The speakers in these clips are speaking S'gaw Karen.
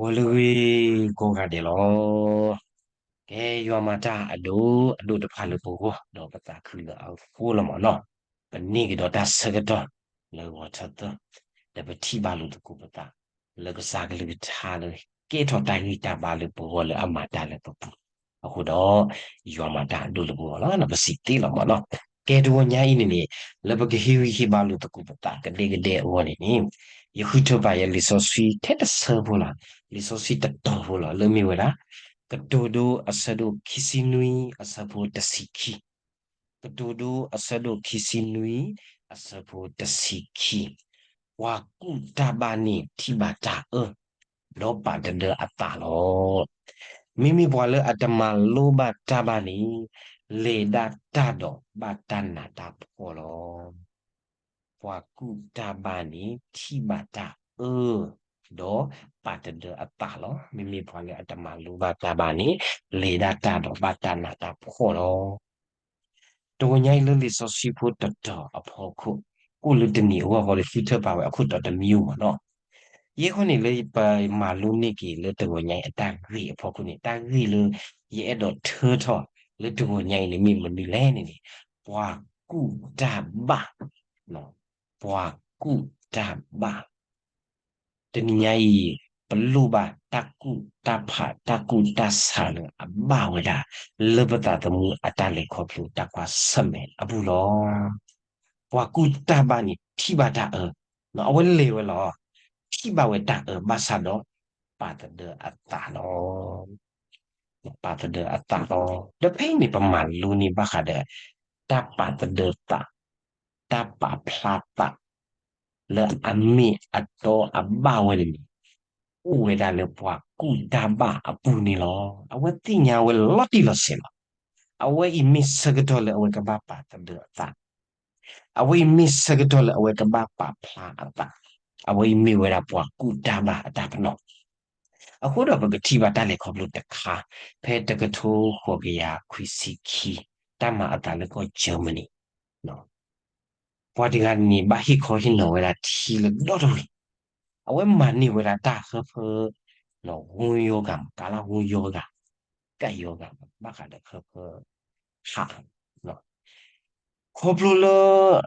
ဂီၤလၢအဂ့ၤကိးဂၤဒဲးလီၤ. ကဲ ယွၤမၤတၢ်အဒိၣ်အဒိၣ်တဖၣ်လၢပဂီၢ် ဒီးပသးခုလၢအဃိလီၤမၢ်နီၤ. ပန့ၢ်က့ၤဒီးတၢ်ဆၢကတီၢ်လၢဂီၤထၢၣ်သၢၣ်, ဒီးပထံၣ်ဘၣ်လိာ်သကိးပသး လၢကစၢ်ကလုၢ်ကထါလၢ ကဲထီၣ်တၢ်ဂံၢ်တၢ်ဘါလၢပဂီၢ်လၢအမၤတၢ်လၢပပူၤ, အဃိဒီး ယွၤမၤတၢ်အဒိၣ်လၢပဂီၢ်လီၤ. ပစံးသ့လီၤမၢ်နီၤ. ကဲ တဂီၤညါအံၤန့ၣ်န့ၣ် လၢပကဟ့ၣ်ဂံၢ်ဟ့ၣ်ဘါလိာ်သကိးပသးကဒဲကဒဲအဂီၢ်န့ၣ်န့ၣ်, ယဃုထၢပာ်ယလံာ်စီဆှံထဲတဆၢဖိလီၤ. လံာ်စီဆှံတတီၤဖိလီၤ. လၢမ့ၢ်ဝဲဒၣ် ကတိၤဒိအဆၢဒိၣ်ခံဆံနွံအဆၢဖိတဆံခံ, ကတိၤဒိအဆၢဒိၣ်ခံဆံနွံ အဆၢဖိတဆံခံ, ပှၤကူၣ်တၢ်ဘၣ်န့ၣ်ထံၣ်ဘၣ်တၢ်အၢ, ဒီးပာ်တဒၢအသးလီၤ. မ့မ့ၢ်ပှၤလၢအတမၤလိဘၣ်တၢ်ဘၣ်န့ၣ် လဲၤဒၣ်တၢ်ဒီးဘၣ်တၢ်နးတၢ်ဖှီၣ်လီၤ. ပှၤကူၣ်တၢ်ဘၣ်န့ၣ်ထံၣ်ဘၣ်တၢ်အၢ, ဒီးပာ်တဒၢအသးလီၤ. မ့မ့ၢ်ပှၤလၢအတမၤလိဘၣ်တၢ်ဘၣ်န့ၣ် လဲၤဒၣ်တၢ်ဒီးဘၣ်တၢ်နးတၢ်ဖှီၣ်လီၤ. တဂီၤညါအံၤလၢလံာ်စီဆှံဖိတတီၤအဖီခိၣ်, ကိၣ်လၢတနံၤအဂီၢ်ဃီလၢဃုထၢပာ်ဝဲအခိၣ်တီတမံၤမၢ်နီၤ. ယဲဃီန့ၣ်လၢပမၤလိန့ၢ်က့ၤလၢတဂီၤညါအံၤအတၢ်ဂ့ၢ်အဖီခိၣ်န့ၣ် တၢ်ဂ့ၢ်လၢယအဲၣ်ဒိးထၢထီၣ်လၢတဂီၤညါအံၤန့ၣ်မ့ၢ်မနုၤလဲၣ်န့ၣ်န့ၣ်, ပှၤကူၣ်တၢ်ဘၣ်, ပှၤကူၣ်တၢ်ဘၣ် တနံၤညါအံၤ ပလိၣ်ဘၣ်တၢ်ကူၣ်တၢ်ဖး တၢ်ကူၣ်တၢ်ဆးလၢအဘၣ်ဝဲဒၣ် လၢပသးသမူအတၢ်လဲၤခီဖျိတၢ်ကွၢ်ဆၢၣ်မဲာ်အပူၤလီၤ. ပှၤကူၣ်တၢ်ဘၣ်န့ၣ်ထံၣ်ဘၣ်တၢ်အၢ, အဝဲလဲၤဝဲလီၤ. ထံၣ်ဘၣ်ဝဲတၢ်အၢဘၣ်ဆၣ်ဒီး ပာ်သဒၢအသးလီၤ. ပာ်သဒၢအသးလီၤ. ဒီးဖဲအံၤန့ၣ် ပမၤလိန့ၢ်ဘၣ်ဃးဒီး တၢ်ပာ်သဒၢသး, တၢ်ပာ်ဖျါသး လၢအမ့ၢ်အတီအဘၣ်ဝဲန့ၣ်န့ၣ် အိၣ်ဝဲဒၣ်လၢပှၤကူၣ်တၢ်ဘၣ်အပူၤန့ၣ်လီၤ. အဝဲသ့ၣ်ညါဝဲလီၤတံၢ်လီၤဆဲးလီၤ. အဝဲအံၤမ့ၢ်ဆၢကတီၢ်လၢအဝဲကဘၣ်ပာ်သဒၢအသး, အဝဲအံၤမ့ၢ်ဆၢကတီၢ်လၢအဝဲကဘၣ်ပာ်ဖျါအသး, အဝဲအံၤမ့ၢ်ဝဲဒၣ်ပှၤကူၣ်တၢ်ဘၣ်အတၢ်ပနီၣ်. အဃိဒီးပကထံၣ်ဘၣ်တၢ်လဲၤခီဖျိတခါ ဖဲတကထိဃိးကယၤခွံဆံခံ တၢ်မၤအသးလၢကီၢ် Germany ပှၤတဂၤန့ၣ် ဘၣ်ဟ့ၣ်ခီဟ့ၣ်နီၤဝဲဒၣ်ထံလၢဒီတဝ့ၢ်, အဝဲမၤန့ၢ်ဝဲဒၣ်တၢ်ဟၢဖၢ ဝူရောဂါ ကလၤဝူရောဂါ ကပ်ရောဂါ ဘၣ်ဃးဒီးဟၢဖၢ ဟး ခီဖျိလၢ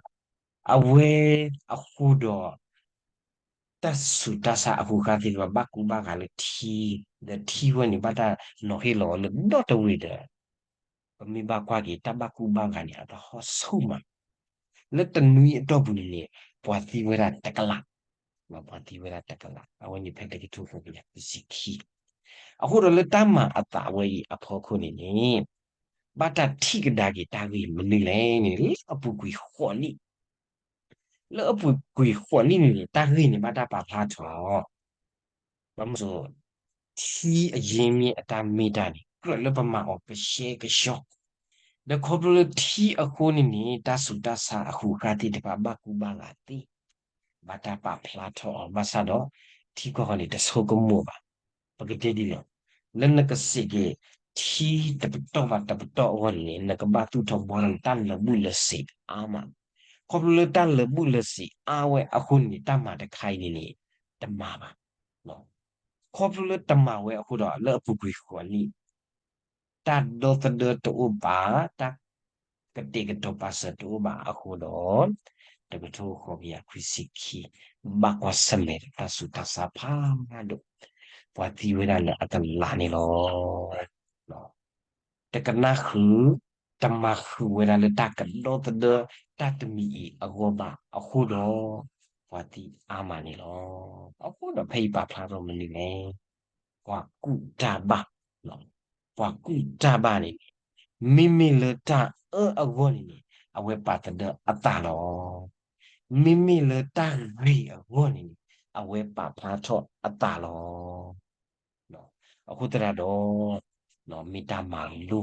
အဝဲအဃိဒီး တၢ်ဆူးတၢ်ဆါအဃုာ်ဃာ်သ့ၣ်တဖၣ် ဘၣ်ကူဘၣ်ဂာ်လၢထံ, ဒီးထံဝဲန့ၣ် ဘၣ်တၢ်နီၤဟ့ၣ်လီၤအီၤလၢဒီတဝ့ၢ်ဒီး ပမ့ၢ်ဘၣ်ကွၢ်က့ၤ တၢ်ဘၣ်ကူဘၣ်ဂာ်န့ၣ် အတဟီၣ်ဆူၣ်မး, လၢတနွံအတီၢ်ပူၤန့ၣ်န့ၣ် ပှၤသံဝဲဒၣ်တကလး, ပှၤသံဝဲဒၣ်တကလး, အဝဲန့ၣ်ဖဲတကထိဃိးကယၤခွံဆံခံ, အဃိဒီးလၢတၢ်မၤအသးဝဲအံၤအဖီခိၣ်န့ၣ်န့ၣ် ဘၣ်တၢ်ထံၣ်ကဒါက့ၤတၢ်ဂ့ၢ်မနုၤလဲၣ်န့ၣ် လၢအပူၤကွံာ်ဃိးနံၣ် လၢအပူၤကွံာ်ဃိးနံၣ်န့ၣ်န့ၣ် တၢ်ဂ့ၢ်န့ၣ်ဘၣ်တၢ်ပာ်ဖျါထီၣ်, ဘၣ်မနုၤအဃိ ထံအရင်းမြစ်အတၢ်မ့ၢ်တၢ်န့ၣ် ကြၢးလၢပမၤအီၤကဆှဲကဆှီ, ဒီးခီဖျိလၢထံအဃိန့ၣ်န့ၣ် တၢ်ဆူးတၢ်ဆါအဃုာ်ဃာ်သ့ၣ်တဖၣ် ဘၣ်ကူဘၣ်ဂာ်သ့ ဘၣ်တၢ်ပာ်ဖျါထီၣ်အီၤ ဘၣ်ဆၣ်ဒီး ထံကီၢ်ဃီန့ၣ် တဆိကမိၣ်ဘၣ်. ပကတဲဒ်လဲၣ်, လၢနကစံးက့ၤ ထံတပတီၢ်ဘၣ်တပတီၢ်အဂီၢ်န့ၣ်န့ၣ် နကဘၣ်သူၣ်ထီၣ်ဘှီထီၣ်နတၢ်လၢာ်ဘူၣ်လၢာ်စ့းအါမး, ခီဖျိလၢတၢ်လၢာ်ဘူၣ်လၢာ်စ့းအါဝဲအဃိန့ၣ် တၢ်မၤတခါအံၤန့ၣ်န့ၣ် တမၤဘၣ်. ခီဖျိလၢတမၤဝဲအဃိဒီး လၢအပူၤကွံာ်ဃိးနံၣ် တၢ်ဒီသဒၢတအိၣ်ဘၣ်, တၢ်ကတဲာ်ကတီၤပာ်စၢၤတအိၣ်ဘၣ်အဃိဒီး တကထိဃိးကယၤခွံဆံခံ ဘၣ်ကွၢ်ဆၢၣ်မဲာ်ဒီးတၢ်ဆူးတၢ်ဆါဖးဒိၣ်, ပှၤသံဝဲဒၣ်လၢအကလးန့ၣ်လီၤ. တကနၣ်ဃုာ်, တမၤဃုာ်ဝဲဒၣ်လၢတၢ်ကဒီသဒၢ တၢ်တမံၤအံၤအဂီၢ်ဘၣ်အဃိဒီး ပှၤသံအါမးန့ၣ်လီၤ. အဃိဒီးဖဲအံၤပာ်ဖျါထီၣ်မနုၤလဲၣ်, ပှၤကူၣ်တၢ်ဘၣ်, ပှၤကူၣ်တၢ်ဘၣ်န့ၣ် မ့မ့ၢ်လၢတၢ်အၢအဂီၢ်န့ၣ်န့ၣ် အဝဲပာ်သဒၢအသးလီၤ. မ့မ့ၢ်လၢတၢ်ဂ့ၤအဂီၢ်န့ၣ်န့ၣ် အဝဲပာ်ဖျါထီၣ်အသးလီၤ. အဃိသတးဒီး မ့ၢ်တၢ်မၤလိ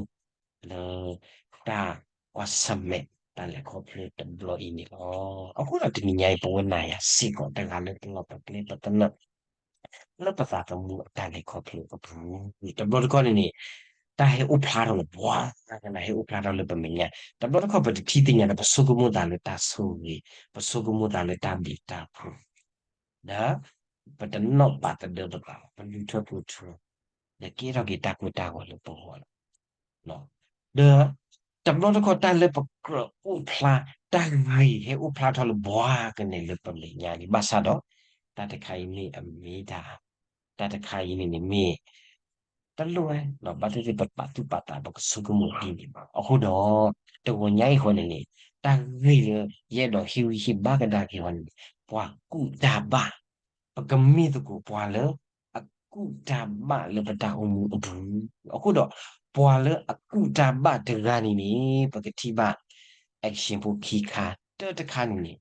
လၢ တၢ်ကွၢ်ဆၢၣ်မဲာ်တၢ်လဲၤခီဖျိတဘျီအံၤန့ၣ်လီၤ. အဃိဒီးတနံၤညါအံၤ ပဝဲနၤယၤစ့ၢ်ကီးတဂၤလၢပလီၢ်ပကျဲပသနၢၣ် လၢပသးသမူအတၢ်လဲၤခီဖျိအပူၤ တဘျီတခီၣ်န့ၣ်န့ၣ် တၢ်ဟဲအိၣ်ဖျါထီၣ်လၢပှၤ, တၢ်ဟဲအိၣ်ဖျါထီၣ်လၢပမဲာ်ညါ, တဘျီတခီၣ်ပတထံၣ်သ့ၣ်ညါဒီး ပဆိကမိၣ်သးလၢတၢ်ဆိၣ်ဂ့ၤ, ပဆိကမိၣ်သးလၢတၢ်ဘျုးတၢ်ဖှိၣ်, ဒီး ပတနီၣ်ပာ်သဒၢပသးဘၣ်, ပဒုးထွဲပူၤထွဲ, ဒီးကဲထီၣ်က့ၤတၢ်ကိၢ်တၢ်ဂီၤလၢပဂီၢ်လီၤ. ဒီး တဘျီတခီၣ်တၢ်လၢပကြၢးအိၣ်ဖျါ, တၢ်ဂ့ၤဟဲအိၣ်ဖျါထီၣ်လၢပှၤကန့ၣ်လၢပမဲာ်ညါလံ, ဘၣ်ဆၣ်ဒီး တၢ်တခါအံၤမ့ၢ်အမ့ၢ်တၢ်, တၢ်တခါအံၤန့ၣ်န့ၣ်မ့ၢ် တလိၣ်ဝဲ, ဘၣ်သ့ၣ်သ့ၣ်ပပာ်သူၣ်ပာ်သး ပကဆိကမိၣ်ဒ်န့ၣ်ဘၣ်. အဃိဒီး တဂီၤညါအံၤဃီန့ၣ်န့ၣ် တၢ်ဂ့ၢ်လၢယအဲၣ်ဒိးဟ့ၣ်ဂံၢ်ဟ့ၣ်ဘါကဒါက့ၤဃီန့ၣ်န့ၣ် ပှၤကူၣ်တၢ်ဘၣ်, ပကမ့ၢ်သကိးပှၤလၢအကူၣ်တၢ်ဘၣ်လၢပတၢ်အိၣ်မူအပူၤ. အဃိဒီး ပှၤလၢအကူၣ်တၢ်ဘၣ်တဂၤန့ၣ်န့ၣ် ပကထံၣ်ဘၣ် action ဖိခံခါ, တၢတခါန့ၣ်န့ၣ်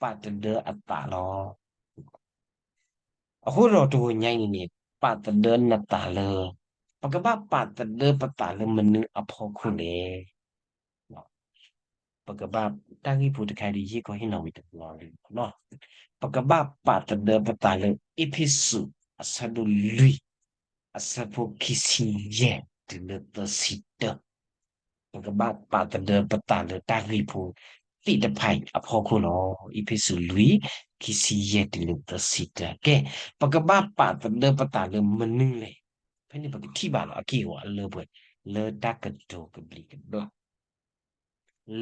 ပာ်သဒၢအသးလီၤ. အဃိဒီးတဂီၤညါအံၤန့ၣ်န့ၣ် ပာ်သဒၢနသးလၢ ပကဘၣ်ပာ်သဒၢပသးလၢမနုၤအဖီခိၣ်လဲၣ်. ပကဘၣ် တၢ်ဂ့ၢ်ဖိတခါအံၤဒ်ယဟ့ၣ်ခီဟ့ၣ်နီၤဝံၤတဘျီလံ, ပကဘၣ်ပာ်သဒၢပသးလၢအ့းဖ့းစူး အဆၢဒိၣ်လွံၢ် အဆၢဖိခံဆံယဲၢ်တုၤလၢသၢဆံတၢ ပကဘၣ်ပာ်သဒၢပသးလၢတၢ်ဂ့ၢ်ဖိသ့ၣ်တဖၣ်အံၤအဖီခိၣ်လီၤ. အ့းဖ့းစူးလွံၢ် ခံဆံယဲၢ်တုၤလၢသၢဆံတၢ ကဲ, ပကဘၣ်ပာ်သဒၢပသးလၢမနုၤလဲၣ်. ဖဲန့ၣ်ပကထံၣ်ဘၣ်လီၤအက့ၢ်အဂီၤအလၢပှဲၤ, လၢတၢ်ကတိၤကဘျံးကဘျၣ်,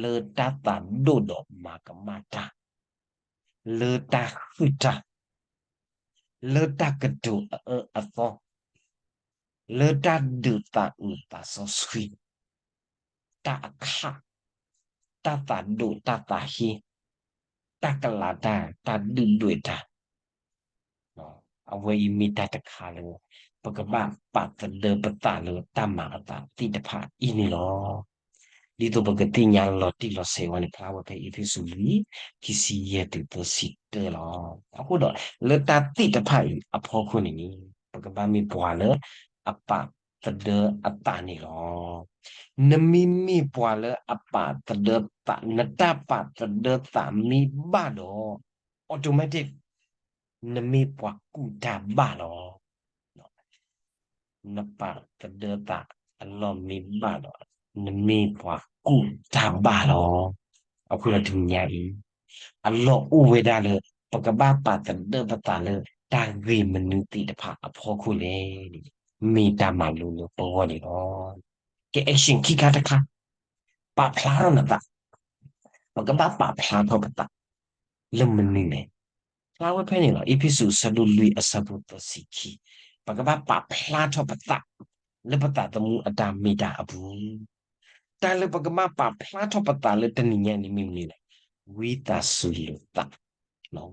လၢတၢ်သးဒိၣ်ဒီးမၤကမၣ်တၢ်, လၢတၢ်ဟုၣ်တၢ်, လၢတၢ်ကတိၤအအၢအသီ, လၢတၢ်ဒုးသးအုးသးစီဆှံ, တၢ်အခၣ်, တၢ်သးဒိၣ်တၢ်သးဟ့, တၢ်ကလၤတၢ်, တၢ်ဒုၣ်ဒွဲၣ်တၢ်, အဝဲအံၤမ့ၢ်တၢ်တခါလၢ ပကဘၣ်ပာ်သဒၢပသးလၢတၢ်မၤအသးသ့ၣ်တဖၣ်အံၤန့ၣ်လီၤ. ဒ်သိးပကသ့ၣ်ညါလီၤတံၢ်လီၤဆဲးဝဲန့ၣ် ဖျါဝဲဖဲအ့းဖ့းစူးလွံၢ် ခံဆံယဲၢ်တုၤသၢဆံတၢလီၤ. အဃိဒီး လၢတၢ်သ့ၣ်တဖၣ်အံၤအဖီခိၣ်န့ၣ်န့ၣ် ပကဘၣ်မ့ၢ်ပှၤလၢအပာ်သဒၢအသးန့ၣ်လီၤ. နမ့မ့ၢ်ပှၤလၢအပာ်သဒၢသး, နတၢ်ပာ်သဒၢသးမ့ၢ်ဘၣ်ဒီး automatic နမ့ၢ်ပှၤကူၣ်တၢ်ဘၣ်လီၤ. နပာ်သဒၢသးအလီၢ်မ့ၢ်ဘၣ်ဒီး နမ့ၢ်ပှၤကူၣ်တၢ်ဘၣ်လီၤ. အဃိဒီးတနံၤညါအံၤ အလီၢ်အိၣ်ဝဲဒၣ်လၢ ပကဘၣ်ပာ်သဒၢပသးလၢတၢ်ဂ့ၢ်မနုၤသ့ၣ်တဖၣ်အဖီခိၣ်လဲၣ်န့ၣ် မ့ၢ်တၢ်မၤလိလၢပဂီၢ်န့ၣ်လီၤ. ကဲ action ခံခါတခါ, ပာ်ဖျါထီၣ်နသး, ပကဘၣ်ပာ်ဖျါထီၣ်ပသး လၢမနုၤလဲၣ်. ဖျါဝဲဖဲန့ၣ်လီၤ. အ့းဖ့းစူးအဆၢဒိၣ်လွံၢ်အဆၢဖိသၢဆံခံ, ပကဘၣ်ပာ်ဖျါထီၣ်ပသး လၢပသးသမူအတၢ်မ့ၢ်တၢ်အပူၤ, တၢ်လၢပကဘၣ်ပာ်ဖျါထီၣ်ပသးလၢတနံၤညါန့ၣ်မ့ၢ်မနုၤလဲၣ်. ဝံသးစူၤလိာ်သး,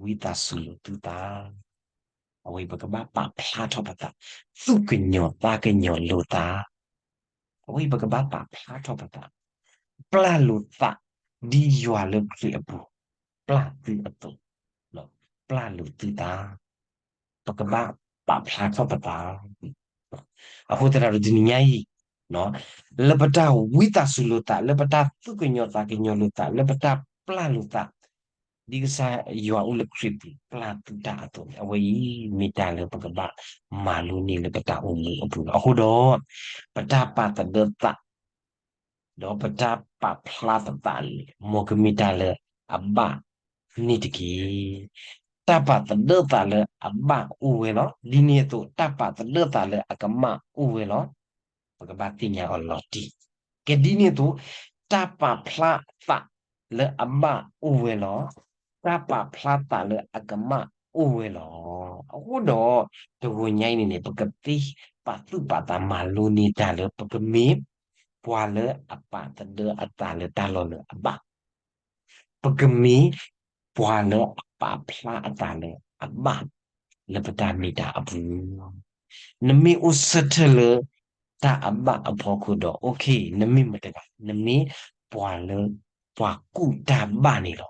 ဝံသးစူၤလိာ်သုသး, အဝဲအံၤပကဘၣ်ပာ်ဖျါထီၣ်ပသး, သူၣ်ကညီၤသးကညီၤလိာ်သး အဝဲအံၤပကဘၣ်ပာ်ဖျါထီၣ်ပသး, ပျၢ်လိာ်သး ဒ်ယွၤလၢခရံာ်အပူၤ ပျၢ်သုအသိး, ပျၢ်လိာ်သုသး, ပကဘၣ်ပာ်ဖျါထီၣ်ပသး. အဃိသတးဒီးတနံၤညါအံၤ လၢပတၢ်ဝံသးစူၤလိာ်သး, လၢပတၢ်သူၣ်ကညီၤသးကညီၤလိာ်သး, လၢပတၢ်ပျၢ်လိာ်သး ဒ်ကစၢ်ယွၤအိၣ်လၢခရံာ်ပူၤပျၢ်သုတၢ်အသိးန့ၣ် အဝဲအံၤမ့ၢ်တၢ်လၢပကဘၣ်မၤလိန့ၢ်လၢပတၢ်အိၣ်မူအပူၤလီၤ. အဃိဒီး ပတၢ်ပာ်သဒၢသး ဒီးပတၢ်ပာ်ဖျါပသးန့ၣ် မ်ကမ့ၢ်တၢ်လၢအဘၣ်န့ၣ်တက့ၢ်. တၢ်ပာ်သဒၢသးလၢအဘၣ်အိၣ်ဝဲလီၤ. ဒ်န့ၣ်အသိး တၢ်ပာ်သဒၢသးလၢအကမၣ်အိၣ်ဝဲလီၤ. ပကဘၣ်သ့ၣ်ညါအီၤလီၤတံၢ်. ကဲဒ်န့ၣ်အသိး တၢ်ပာ်ဖျါသးလၢအဘၣ်အိၣ်ဝဲလီၤ. တၢ်ပာ်ဖျါသးလၢအကမၣ်အိၣ်ဝဲလီၤ. အဃိဒီး တဂီၤညါအံၤန့ၣ်န့ၣ် ပကသ့ပာ်သူၣ်ပာ်သးမၤလိန့ၢ်တၢ်လၢ ပကမ့ၢ်ပှၤလၢအပာ်သဒၢအသးလၢတၢ်လီၢ်လၢအဘၣ် ပကမ့ၢ်ပှၤလၢအပာ်ဖျါအသးလၢအဘၣ် လၢပတၢ်မ့ၢ်တၢ်အပူၤ, နမ့ၢ်အိၣ်ဆၢထၢၣ်လၢတၢ်အဘၣ်အဖီခိၣ်ဒီး okay နမ့ၢ်မတၤတဂၤ နမ့ၢ်ပှၤလၢ ပှၤကူၣ်တၢ်ဘၣ်န့ၣ်လီၤ.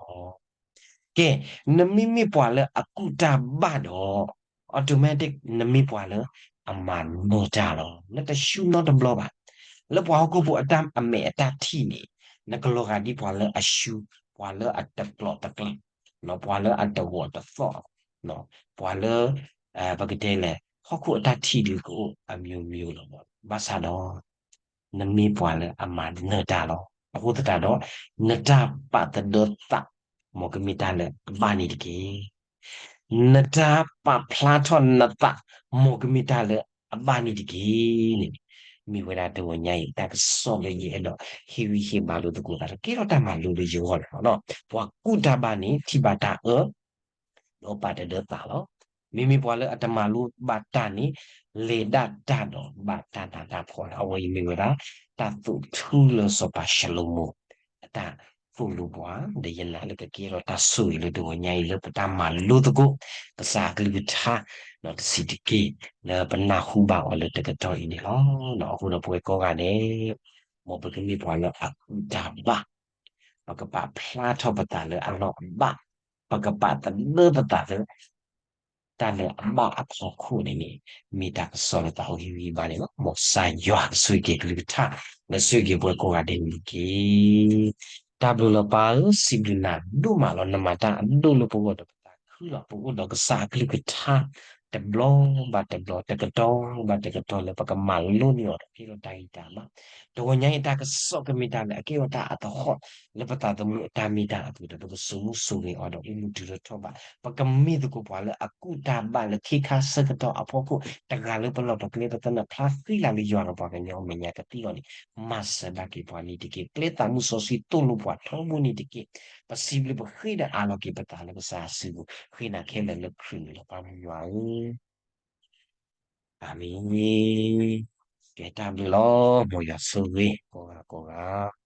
ကဲ နမ့မ့ၢ်ပှၤလၢအကူၣ်တၢ်ဘၣ်ဒီး automatic နမ့ၢ်ပှၤလၢအမၤနၢၤတၢ်လီၤ. နတရှုံးနီတဘျီဘၣ်. လၢပှၤဟီၣ်ခိၣ်ဖိအတၢ်အမဲာ်အတၢ်ထံၣ်န့ၣ် နကလီၤဂာ်ဒ်ပှၤလၢအရှုံး, ပှၤလၢအတကျိးတကျဲး, ပှၤလၢအတဂီၤတသီၣ်, ပှၤလၢ ပကတဲလဲၣ် ဟီၣ်ခိၣ်အတၢ်ထံၣ်ဒုးကအိၣ်အမျိုးမျိုးလီၤ. ဘၣ်ဆၣ်ဒီး နမ့ၢ်ပှၤလၢအမၤနၢၤတၢ်လီၤ. အဃိသတးဒီး နတၢ်ပာ်သဒၢသး မ်ကမ့ၢ်တၢ်လၢအဘၣ်န့ၣ်တက့ၢ်. နတၢ်ပာ်ဖျါထီၣ်နသး မ်ကမ့ၢ်တၢ်လၢအဘၣ်န့ၣ်တက့ၢ်န့ၣ်, မ့ၢ်ဝဲဒၣ်တဂီၤညါအံၤ တၢ်ကစီၣ်လၢယအဲၣ်ဒိးဟ့ၣ်ဂံၢ်ဟ့ၣ်ဘါလိာ်သကိးသး ကကဲထီၣ်တၢ်မၤလိလၢယဂီၢ်န့ၣ်လီၤ. ပှၤကူၣ်တၢ်ဘၣ်န့ၣ် ထံၣ်ဘၣ်တၢ်အၢ ဒီးပာ်တဒၢသးလီၤ. မ့မ့ၢ်ပှၤလၢအတမၤလိဘၣ်တၢ်န့ၣ် လဲၤဒၣ်တၢ်ဒီးဘၣ်တၢ်နးတၢ်ဖှီၣ်လီၤ. အဝဲအံၤမ့ၢ်ဝဲဒၣ် တၢ်သိၣ်ထူလၢစီၤပၤၡလိၤမိၤ အတၢ်သိၣ်လိပှၤ, ဒီးယနာ်လၢကကဲထီၣ်တၢ်ဆိၣ်ဂ့ၤလၢတဂီၤညါအံၤ လၢပတၢ်မၤလိသကိး ကစၢ်အကလုၢ်ကထါ ဒီးတဆံးတက့ၢ် လၢပနၢ်ဟူဘၣ်အီၤလၢတကတီၢ်အံၤန့ၣ်လီၤ. အဃိဒီးပဝဲကိးဂၤဒဲး မ်ပကမ့ၢ်ပှၤလၢအကူၣ်တၢ်ဘၣ်, ပကပာ်ဖျါထီၣ်ပသးလၢအလီၢ်အဘၣ်, ပကပာ်သဒၢပသးလၢ တၢ်လၢအဘၣ်အဖီခိၣ်န့ၣ်န့ၣ် မ့ၢ်တၢ်ကစီၣ်လၢသးအိၣ်ဟ့ၣ်ဂံၢ်ဟ့ၣ်ဘါန့ၣ်လီၤ. မ်ကစၢ်ယွၤကဆိၣ်ဂ့ၤက့ၤအကလုၢ်ကထါ လၢဆိၣ်ဂ့ၤက့ၤပဝဲကိးဂၤဒဲးန့ၣ်တက့ၢ်. တၢ်ဘျုးလီၤပၢ်ဧၢ, စံးဘျုးနၤဒိၣ်မးလီၤ. နမၤတၢ်အဒိၣ်လၢပအိၣ်ဒီးပသးခုလီၤ. ပအိၣ်ဒီးကစၢ်အကလုၢ်ကထါ တဘျီဘၣ်တဘျီ တကတီၢ်ဘၣ်တကတီၢ်လၢပကမၤလိန့ၢ်အီၤဒီးကဲထီၣ်တၢ်ဂံၢ်တၢ်ဘါ. တဂီၤညါအံၤ တၢ်ကစီၣ်ကမ့ၢ်တၢ်လၢအကဲထီၣ်တၢ်အသဟီၣ် လၢပသးသမူအတၢ်မ့ၢ်တၢ်အပူၤဒီး ပကဆိၣ်မူဆိၣ်ဂ့ၤအီၤဒီးအိၣ်မူတုၤလၢထီၣ်ဘး, ပကမ့ၢ်သကိးပှၤလၢအကူၣ်တၢ်ဘၣ်လၢခ့ခါဆၢကတီၢ်အဖီခိၣ် တဂၤလၢပလီၢ်ပကျဲ ပသနၢၣ်ဖျါဃံလၤလၢယွၤဒီးပှၤကညီအမဲာ်ညါကသံအီၤန့ၣ် မၤစၢၤဘၣ်က့ၤပှၤန့ၣ်တက့ၢ်. ကျဲသးမုၢ်စီဆှံသိၣ်လိပှၤထီဘိန့ၣ်တက့ၢ်. ပစံးဘျုးပဃ့ဒီးအးလီၤက့ၤပသးလၢကစၢ်အစုပူၤ ဃ့နၤခဲလၢာ်လၢခရံာ်န့ၣ်လီၤ ပၢ်မုၢ်ယွၤဧၢ. အၤမ့ၣ်. ကဲတၢ်ဘျုးလီၤ. မ်ယွၤဆိၣ်ဂ့ၤကိးဂၤကိးဂၤ